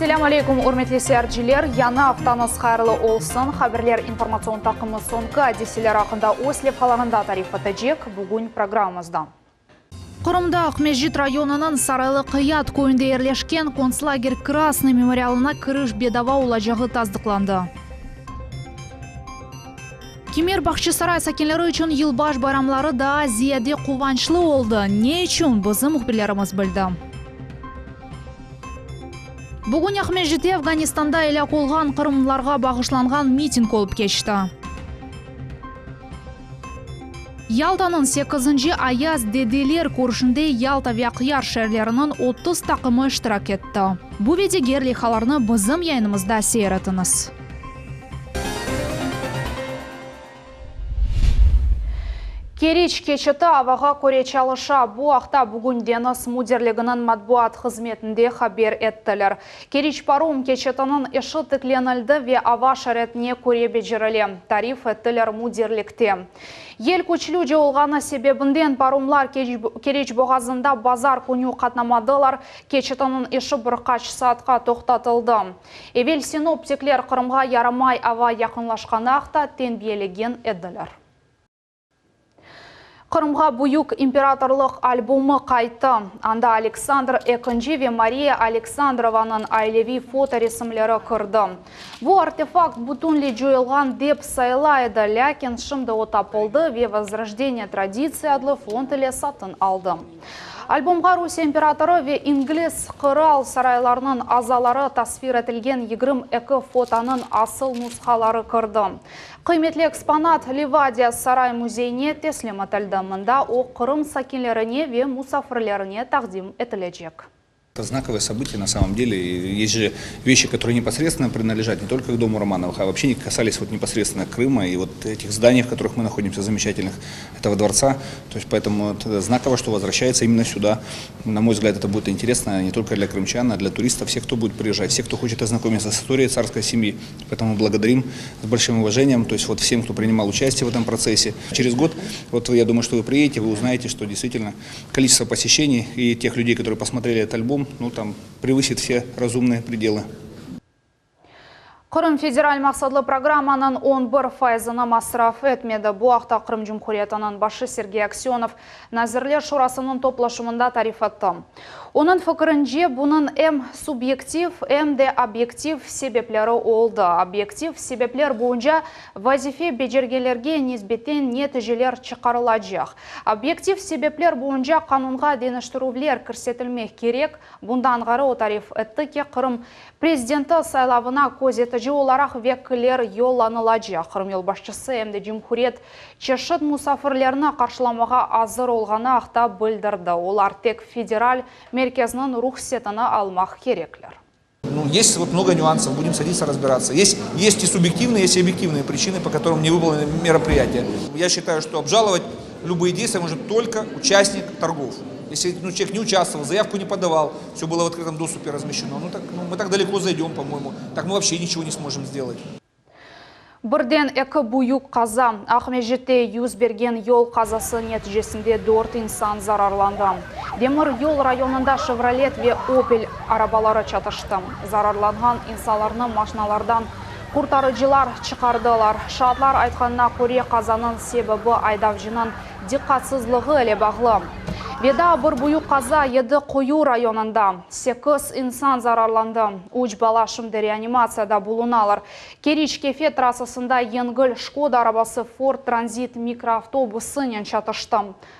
Esselâmu aleykum, ürmetli seyirciler! Yañı aftañız hayırlı olsun! Haberler informatsion taqımı soñki adiseler aqqında öz levhalarında tarif etecek. Bugün programmamızda. Qırımda Aqmescit rayonınıñ Saraylı Qıyat köyünde yerleşken kontslager Krasnıy memorialına kiriş bedava olacağı tasdıqlandı. Kimer Bağçasaray sakinleri içün yılbaş bayramları daa ziyade quvançlı oldı. Ne içün, bizim mühbirlerimiz bildi. Bugün Aqmescitte Afganistanda elâk olğan qırımlılarğa bağışlanğan miting olıp keçti. Yaltanıñ sekizinci Ayaz dedeler körüşünde Yalta ve Aqyar şeerleriniñ 30 taqımı iştirak etti. Bu ve diger leyhalarnı bizim yayınımızda seyir etiñiz. Keriç keçiti avağa köre çalışa. Bu aqta bugün deñiz müdirliginiñ matbuat hızmetinde haber ettiler. Keriç parom keçitiniñ işi tiklenildi ve ava şaraitine köre becerile, tarif ettiler müdirlikte. Yel küçlüce olğanı sebebinden paromlar Keriç boğazında bazar künü qatnamadılar, keçitiniñ işi bir qaç saatqa toqtatıldı. Evel sinoptikler Qırımğa yaramay ava yaqınlaşqanı aqta tenbiyelegen ediler. Qırımğa Büyük imperatorlıq albomı qayttı. Anda Aleksandr Ekinci ve Mariya Aleksandrovanıñ aileviy fotoresimleri kirdi. Bu artefakt bütünley coyulğan dep sayıla edi, lâkin şimdi o tapıldı ve Vozrojdeniye traditsiy adlı fond ile satın aldı. Albomğa Rusiye imperatorı ve ingliz qıral saraylarınıñ azaları tasvir etilgen 22 fotonıñ asıl nushaları kirdi. Qıymetli eksponat Livadiya saray-müzeyine teslim etildi, mında o Qırım sakinlerine ve musafirlerine taqdim etilecek. Это знаковое событие на самом деле. Есть же вещи, которые непосредственно принадлежат не только к дому Романовых, а вообще не касались вот непосредственно Крыма и вот этих зданий, в которых мы находимся, замечательных, этого дворца. То есть поэтому это знаково, что возвращается именно сюда. На мой взгляд, это будет интересно не только для крымчан, а для туристов, всех, кто будет приезжать, всех, кто хочет ознакомиться с историей царской семьи. Поэтому благодарим с большим уважением, то есть вот всем, кто принимал участие в этом процессе. Через год, вот я думаю, что вы приедете, вы узнаете, что действительно количество посещений и тех людей, которые посмотрели этот альбом, ну там превысит все разумные пределы. Qırım federal maqsatlı programmanıñ 11 fayızını masraf etmedi. Bu aqta Qırım Cumhuriyetiniñ başı Sergey Aksönov Nazirler Şurasınıñ toplaşuvında tarif etti. Onıñ fikirince, bunıñ em subyektiv, em de obyektiv sebepleri oldı. Obyektiv sebepler boyunca vazife becergenlerge nisbeten neticeler çıqarılacaq. Obyektiv sebepler boyunca qanunğa deñiştirüvler kirsetilmek kerek. Bundan ğayrı o tarif etti ki, Qırım Prezidenti saylavına közetici olaraq vekiller yollanılacaq. Qırım yolbaşçısı em de cumhuriyet çeşit musafirlerni qarşılamağa azır olğanı aqta bildirdi. Olar tek federal merkezniñ ruhsetini almaq kerekler. Ну, есть вот много нюансов, будем садиться разбираться. Есть, есть и субъективные, есть и объективные причины, по которым не выполнены мероприятия. Я считаю, что обжаловать любые действия может только участник торгов. Если ну, человек не участвовал, заявку не подавал, все было в открытом доступе размещено, ну, так, ну, мы так далеко зайдем, по-моему, так мы вообще ничего не сможем сделать. Birden eki büyük qaza. Aqmescitte yüz bergen yol qazası neticesinde dört insan zararlandı. Demir yol rayonında Şevrolet ve Opel arabaları çatıştı. Zararlanğan insanlarnı maşinalardan qurtarıcılar çıqardılar. Şaatlar aytqanına köre, qazanıñ sebebi aydavcınıñ diqqatsızlığı ile bağlı. Ve daa bir büyük qaza Yedi Quyu rayonında. Sekiz insan zararlandı. Üç bala şimdi reanimatsiyada bulunalar. Keriç-Kefe trassasında yengil Şkoda arabası Ford Transit mikroavtobusınen çatıştı.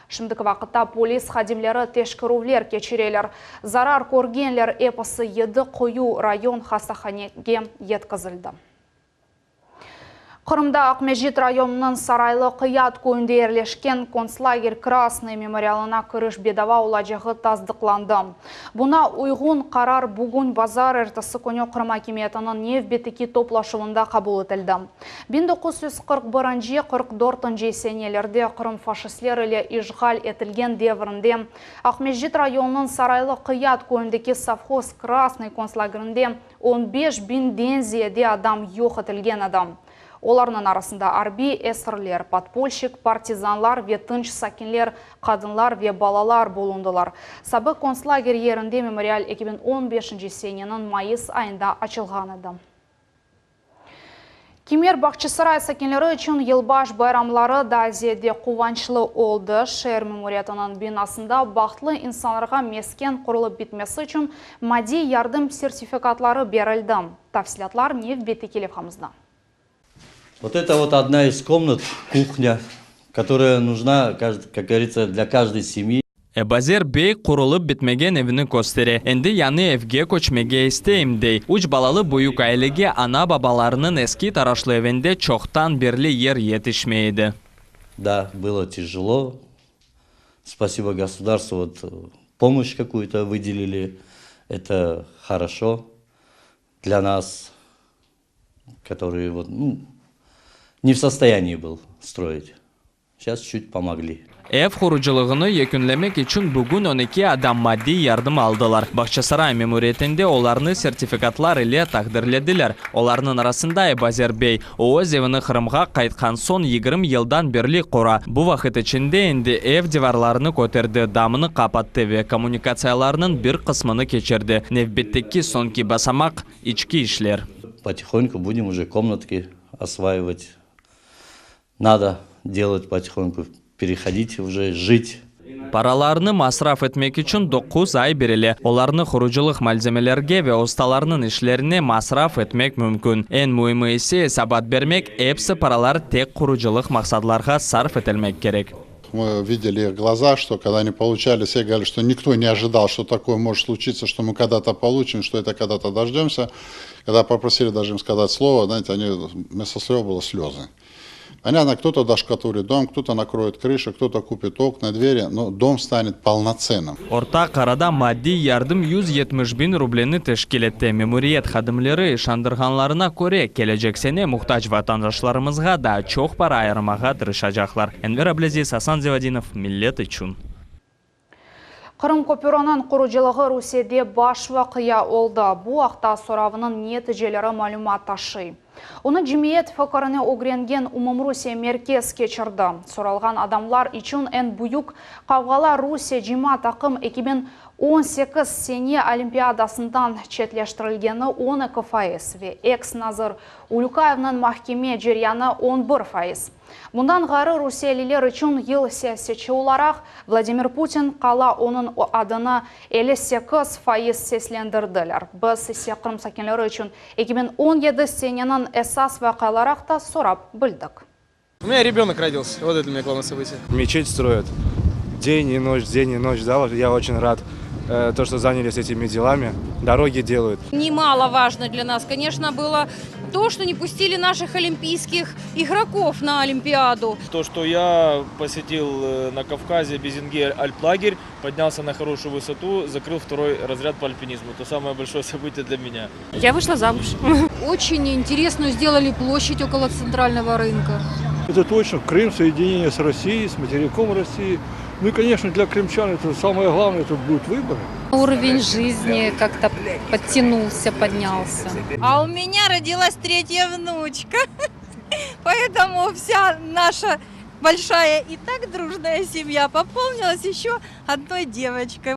Şimdiki vaqıtta polis hadimleri teşkerüvler keçireler. Zarar körgenler episi Yedi Quyu rayon hastahanege yetkizildi. Qırımda Aqmescit rayonınıñ Saraylı Qıyat köyünde yerleşken kontslager Krasnıy memorialına kiriş bedava olacağı tasdıqlandı. Buña uyğun qarar bugün bazarertesi künü Qırım akimiyetiniñ nevbetteki toplaşuvında qabul etildi. 1941 44 senelerde Qırım faşistler ile işğal etilgen devrinde Aqmescit rayonınıñ Saraylı Qıyat köyündeki sovhoz Krasnıy kontslagerinde 15 biñden ziyade adam yoq etilgen edi. Olarnıñ arasında arbiy esirler, podpolşik, partizanlar ve tınç sakinler, qadınlar ve balalar bulundılar. Sabıq kontslager yerinde memorial 2015 seneniñ mayıs ayında açılğan edi. Kimer Bağçasaray sakinleri içün yılbaş bayramları daa ziyade quvançlı oldı. Şeer memuriyetiniñ binasında bahtlı insanlarğa mesken qurulıp bitmesi içün maddiy yardım sertifikatları berildi. Tafsilâtlar nevbetteki levhamızda. Вот это вот одна из комнат, кухня, которая нужна, как говорится, для каждой семьи. Ebazer bey qurulıp bitmegen evini köstere. Endi yañı evge köçmege isteyim, dey. Üç balalı büyük ailege ana-babalarınıñ eski taraşlı evinde çoqtan berli yer yetişmey edi. Да, было тяжело. Спасибо государству, вот помощь какую-то выделили. Это хорошо для нас, которые вот, ну, не в состоянии был строить. Сейчас чуть помогли. Ev qurucılığını yekünlemek içün bugün 12 adam maddiy yardım aldılar. Bağçasaray memuriyetinde olarnı sertifikatlar ile taqdirlediler. Olarnıñ arasında Ebazer bey. O öz evini Qırımğa qaytqan soñ 20 yıldan berli qura. Bu vaqıt içinde endi ev divarlarını köterdi, damını qapattı ve kommunikatsiyalarnıñ bir qısmını keçirdi. Nevbetteki soñki basamaq içki işler. Потихоньку будем уже комнатки осваивать. Надо делать потихоньку, переходить уже, жить. Paralarnı masraf etmek içün 9 ay berile. Olarnı qurucılıq malzemelerge ve ustalarnıñ işlerine masraf etmek mümkün. Eñ müimi ise esabat bermek, episi paralar tek qurucılıq maqsadlarğa sarf etilmek kerek. Мы видели их глаза, что когда они получали, все говорили, что никто не ожидал, что такое может случиться, что мы когда-то получим, что это когда-то дождемся. Когда попросили даже им сказать слово, знаете, они, вместо слов было слезы. Понятно, кто-то доштукатурит дом, кто-то накроет крышу, кто-то купит окна, двери, но дом станет полноценным. Ortaq arada maddiy yardım 170 biñ rubleni teşkil etti. Memuriyet hadimleri işandırğanlarına köre, kelecek sene muhtac vatandaşlarımızğa daa çoq para ayırmağa tırışacaqlar. Enver Ablâziz, Asan Zivadinov, Millet içün. Qırım köpüriniñ qurucılığı Rusiyede baş vaqia oldı. Bu aqta soravnıñ neticeleri malümat taşıy. Onı cemiyet fikirini ögrengen Umumrusiye merkez keçirdi. Soralğan adamlar içün eñ büyük qavğalar Rusiye cemaat taqım 2018 sene Olimpiadasından çetleştirilgeni 12% ve eks-nazir Ulükayevniñ mahkeme ceryanı 11%. Bundan ğayrı rusiyeliler içün yıl siyasetçi olaraq Vladimir Putin qala onıñ adını 58% seslendirdiler. Biz ise Qırım sakinleri içün 2017 seneniñ esas vaqiaları aqta sorap bildik. У меня ребенок родился. Вот это для меня главное событие. Мечеть строят. День и ночь, день и ночь. Да, я очень рад, то, что занялись этими делами. Дороги делают. Немаловажно для нас, конечно, было то, что не пустили наших олимпийских игроков на Олимпиаду. То, что я посетил на Кавказе Безенги альплагерь, поднялся на хорошую высоту, закрыл второй разряд по альпинизму. Это самое большое событие для меня. Я вышла замуж. Очень интересную сделали площадь около центрального рынка. Это точно Крым, соединение с Россией, с материком России. Ну и, конечно, для крымчан это самое главное, это будут выборы. Уровень жизни как-то подтянулся, поднялся. А у меня родилась третья внучка. Поэтому вся наша большая и так дружная семья пополнилась еще одной девочкой.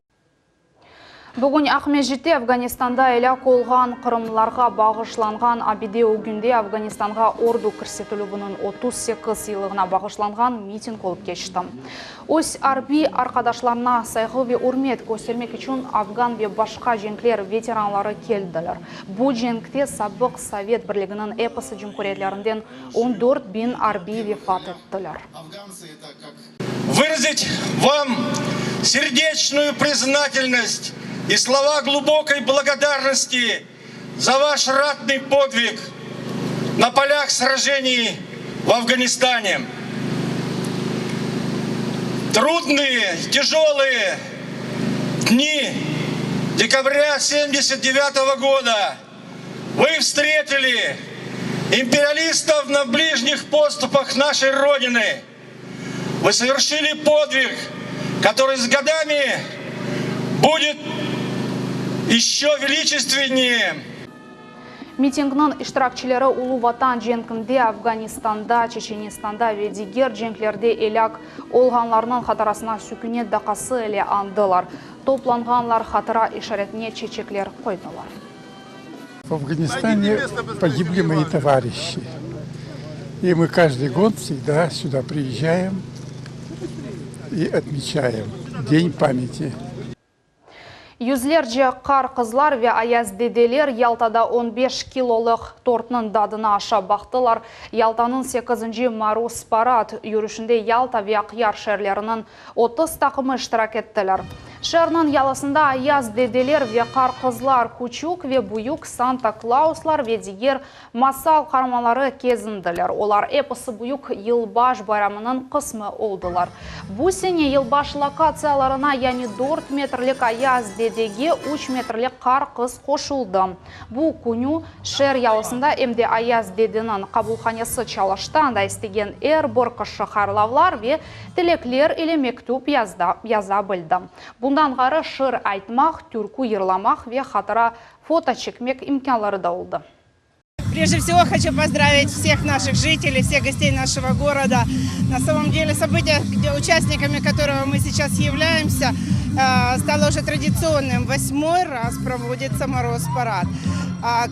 Bugün Aqmescitte Afganistanda elâk olğan qırımlılarğa bağışlanğan abide ögünde Afganistanğa ordu kirsetilüviniñ 38 yıllığına bağışlanğan miting olıp keçti. Öz arbiy arqadaşlarına sayğı ve ürmet köstermek içün afgan ve başqa cenkler veteranları keldiler. Bu cenkte sabıq Sovet Birliginiñ episi cumhuriyetlerinden 14 biñ arbiy vefat ettiler. Выразить вам сердечную признательность и слова глубокой благодарности за ваш ратный подвиг на полях сражений в Афганистане. Трудные, тяжелые дни декабря 1979 года вы встретили империалистов на ближних подступах нашей Родины. Вы совершили подвиг, который с годами будет еще величественнее. Mitingniñ iştirakçileri Ulu Vatan cenkinde, Afganistanda, Çeçenistanda ve diger cenklerde elâk olğanlarnıñ hatırasına sükünet daqqası ile añdılar. Toplanğanlar hatıra işaretine çeçekler qoydılar. В Афганистане погибли мои товарищи. И мы каждый год всегда сюда приезжаем и отмечаем День памяти. Yüzlerce qar qızlar ve ayaz dedeler Yaltada on beş kilolıq tortnıñ dadını aşap baqtılar. Yaltanıñ sekizinci Moroz parad yürüşinde Yalta ve Aqyar şeerleriniñ 30 taqımı iştirak ettiler. Şeerniñ yalısında ayaz dedeler ve qar qızlar, küçük ve büyük Santa Klauslar ve diger masal qaramanları kezindiler. Olar episi büyük yılbaş bayramınıñ qısmı oldılar. Bu sene yılbaş lokatsiyalarına, yani dört metrlik ayaz dedege üç metrlik qar qız qoşuldı. Bu künü şeer yalısında em de Ayaz dedeniñ qabulhanesi çalıştı, anda istegen er bir kişi hayırlavlar ve tilekler ile mektüp yaza bildi. Bundan ğayrı, şiir aytmaq, türkü yırlamaq ve hatıra foto çekmek imkânları da oldı. Прежде всего хочу поздравить всех наших жителей, всех гостей нашего города. На самом деле событие, участниками которого мы сейчас являемся, стало уже традиционным. Восьмой раз проводится Мороз-парад.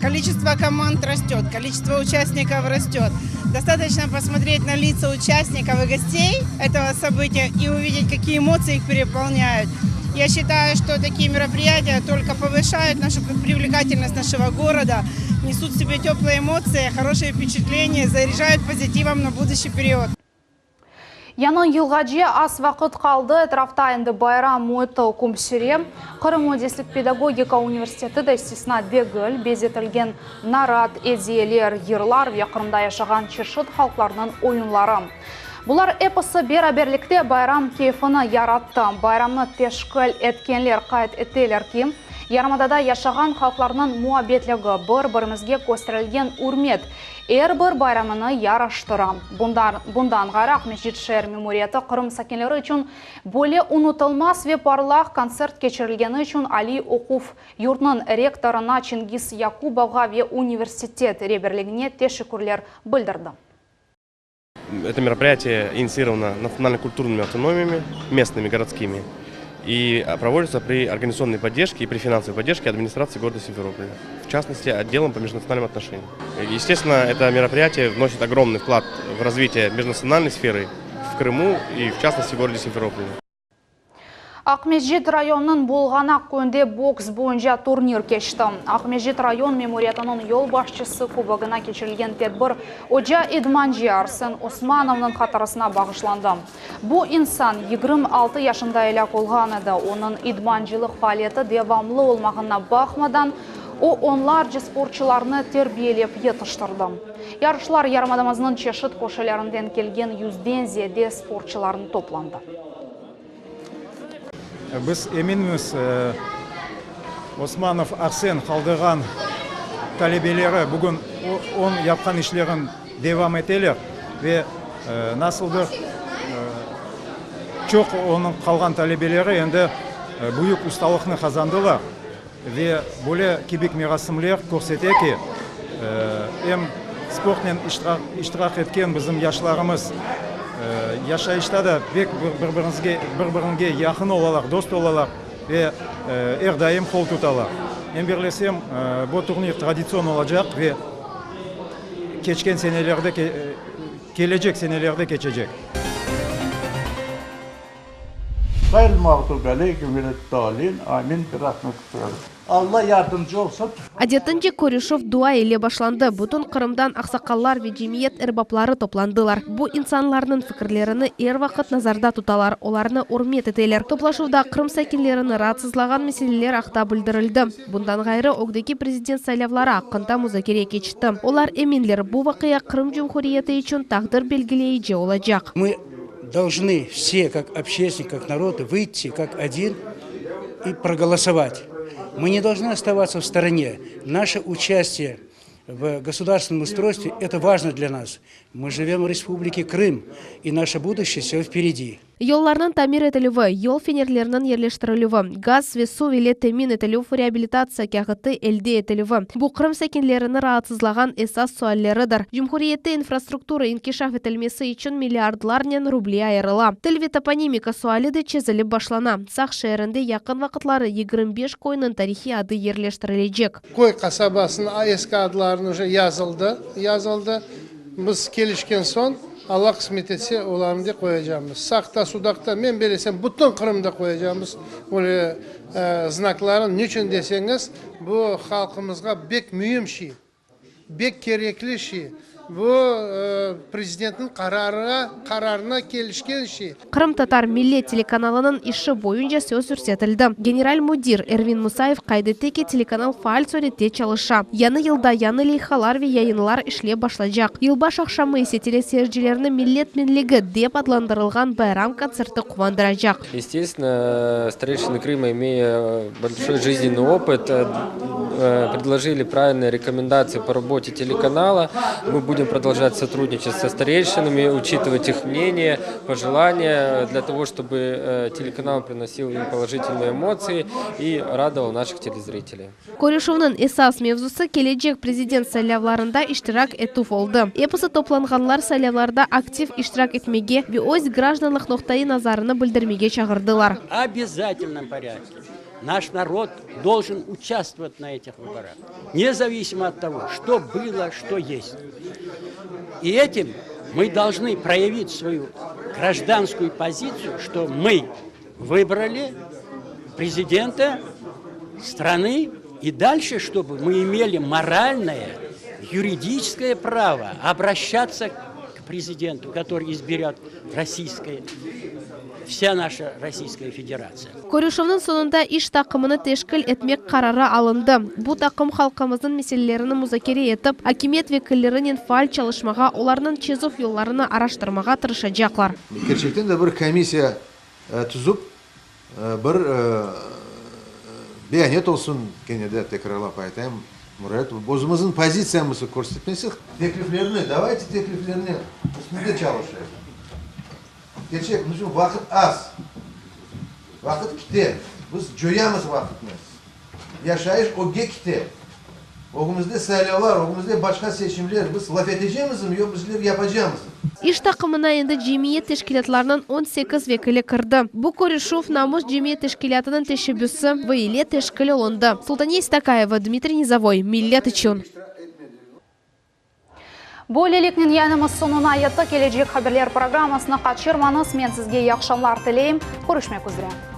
Количество команд растет, количество участников растет. Достаточно посмотреть на лица участников и гостей этого события и увидеть, какие эмоции их переполняют. Я считаю, что такие мероприятия только повышают нашу привлекательность нашего города, несут в себе теплые эмоции, хорошие впечатления, заряжают позитивом на будущий период. Yañı yılğace az vaqıt qaldı, etrafta endi bayram müiti üküm süre. Qırım müendislik pedagogika universiteti de istisna degil, bezetilgen narat, ediyeler, yırlar ve Qırımda yaşağan çeşit halqlarnıñ oyunları. Bular episi beraberlikte bayram keyfini yarattı. Bayramnı teşkil etkenler qayd eteler ki, yarımadada yaşağan halqlarnıñ muabbetligi, bir-birimizge kösterilgen ürmet er bir bayramını yaraştıra. Bundan ğayrı, Aqmescit şeer memuriyeti Qırım sakinleri içün böyle unutılmaz ve parlaq kontsert keçirilgeni içün aliy oquv yurtnıñ rektorına Çingiz Yakubovğa ve universitet reberligine teşekkürler bildirdi. Это мероприятие инициировано национально-культурными автономиями, местными, городскими, и проводится при организационной поддержке и при финансовой поддержке администрации города Симферополя, в частности, отделом по межнациональным отношениям. Естественно, это мероприятие вносит огромный вклад в развитие межнациональной сферы в Крыму и, в частности, в городе Симферополе. Aqmescit rayonınıñ Bulğanaq köyünde boks boyunca turnir keçti. Aqmescit rayon memuriyetiniñ yolbaşçısı kubogına keçirilgen tedbir oca idmancı Arsen Osmanovnıñ hatırasına bağışlandı. Bu insan 26 yaşında elâk olğan edi. Onıñ idmancılıq faaliyeti devamlı olmağına baqmadan, o, onlarca sportçularnı terbiyelep yetiştirdi. Yarışlar yarımadamıznıñ çeşit köşelerinden kelgen yüzden ziyade sportçularnı toplandı. Biz eminmiz, Osmanov Arsen qaldırğan talebeleri bugün oñ yapqan işlerin devam eteler ve nasıldır çoq onıñ qalğan talebeleri endi büyük ustalıqnı qazandılar ve böyle kibik merasimler körsete ki, em sportnen iştirak etken bizim yaşlarımız yaşayışta da pek bir-biringe yaqın olalar, dost olalar ve er daim qol tutalar. Men birlesem, bu turnir traditsion olacaq ve keçken senelerde, kelecek senelerde keçecek. Ğayril mağdubi aleyhim veled-dallin, amin, bi rahmetike ya Rabbi. Alla yardımcı olsun. Adetince, körüşüv dua ile başlandı. Bütün Qırımdan aqsaqallar ve cemiyet erbapları toplandılar. Bu insanlarnıñ fikirlerini er vaqıt nazarda tutalar, olarnı ürmet eteler. Toplaşuvda Qırım sakinlerini raatsızlağan meseleler aqta bildirildi. Bundan ğayrı, ögdeki prezident saylavları aqqında muzakere keçti. Olar eminler, bu vaqia Qırım Cumhuriyeti içün taqdir belgileyici olacaq. Мы должны все, как общественники, как народ, выйти как один и проголосовать. Мы не должны оставаться в стороне. Наше участие. В государственном устройстве, это важно для нас. Мы живем в Республике Крым, и наше будущее все впереди. Yollarnıñ tamir etilüvi, yol fenerleriniñ yerleştirilüvi, gaz ve suv ile temin etilüv, reabilitatsiya kâğıtı elde etilüvi, bu Qırım sakinlerini raatsızlağan esas sualleridir. Cumhuriyette infrastruktura inkişaf etilmesi içün milliardlarnen ruble ayırıla. Til ve toponimika suali de çezilip başlana. Saq şeerinde yaqın vaqıtları 25 köyniñ tarihiy adı yerleştirilecek. Köy qasabasınıñ eski adlarını uje yazıldı, yazıldı. Biz kelişken soñ, Alla qısmet etse, olarnı de qoyacamız. Saqta, Sudaqta, men belesem, bütün Qırımda qoyacamız böyle znaklarnı. Niçün deseñiz, bu halqımızğa bek müim şey, bek kerekli şey. Bu prezidentniñ qararına, qararına kelişken şey. Qırımtatar Millet telekanalınıñ işi boyunca söz yürsetildi. General müdir Ervin Musayev qayd etti ki, telekanal faal sürette çalışa. Yañı yılda yañı leyhalar ve yayınlar işlep başlaycaq. Yılbaş aqşamı ise teleseyircilerni Millet menligi dep adlandırılğan bayram kontserti quvandıracaq. Естественно, старейшины Крыма, имея большой жизненный опыт, предложили правильные рекомендации по работе телеканала. Мы будем продолжать сотрудничать со старейшинами, учитывать их мнение, пожелания, для того, чтобы телеканал приносил им положительные эмоции и радовал наших телезрителей. Körüşüvniñ esas mevzusı kelecek prezident saylavlarında iştirak etüv oldı. Episi toplanğanlar saylavlarda aktiv iştirak etmege ve öz grajdanlıq noqtaiy nazarını bildirmege çağırdılar. Obязательном порядке наш народ должен участвовать на этих выборах, независимо от того, что было, что есть. И этим мы должны проявить свою гражданскую позицию, что мы выбрали президента страны, и дальше, чтобы мы имели моральное, юридическое право обращаться к президенту, который изберет российское, вся наша Российская Федерация. Körüşüvniñ soñunda iş taqımını teşkil etmek qararı alındı. Bu taqım halqımıznıñ meselelerini muzakere etip, akimiyet vekillerinen faal çalışmağa, olarnıñ çezüv yollarını araştırmağa tırışacaqlar. Kerçekten de bir komissiya tüzüp, bir beyanet olsun, kene de tekrarlap aytayım, Murayet, özümizniñ pozitsiyamızı körsetmesek, tekliflerni, davayte tekliflerni üstünde çalışayıq. Kerçek, bizim vaqıt az, vaqıt kite, biz coyamız vaqıtnı, yaşayış ögge kite, ögümizde saylavlar, ögümizde başqa seçimler, biz laf etecemizmi, yoq bizler yapacamızmı? İş taqımına endi cemiyet teşkilâtlarınıñ 18 vekili kirdi. Bu körüşüv Namus cemiyet teşkilâtınıñ teşebbüsi ve ile teşkil olundı. Sultaniye Stakayeva, Dmitriy Nizovoy, Millet içün. Böyleliknen yayınımız soñuna yetti. Kelecek haberler programmasını qaçırmañız. Men sizge iyi aqşamlar tileyim. Körüşmek üzre.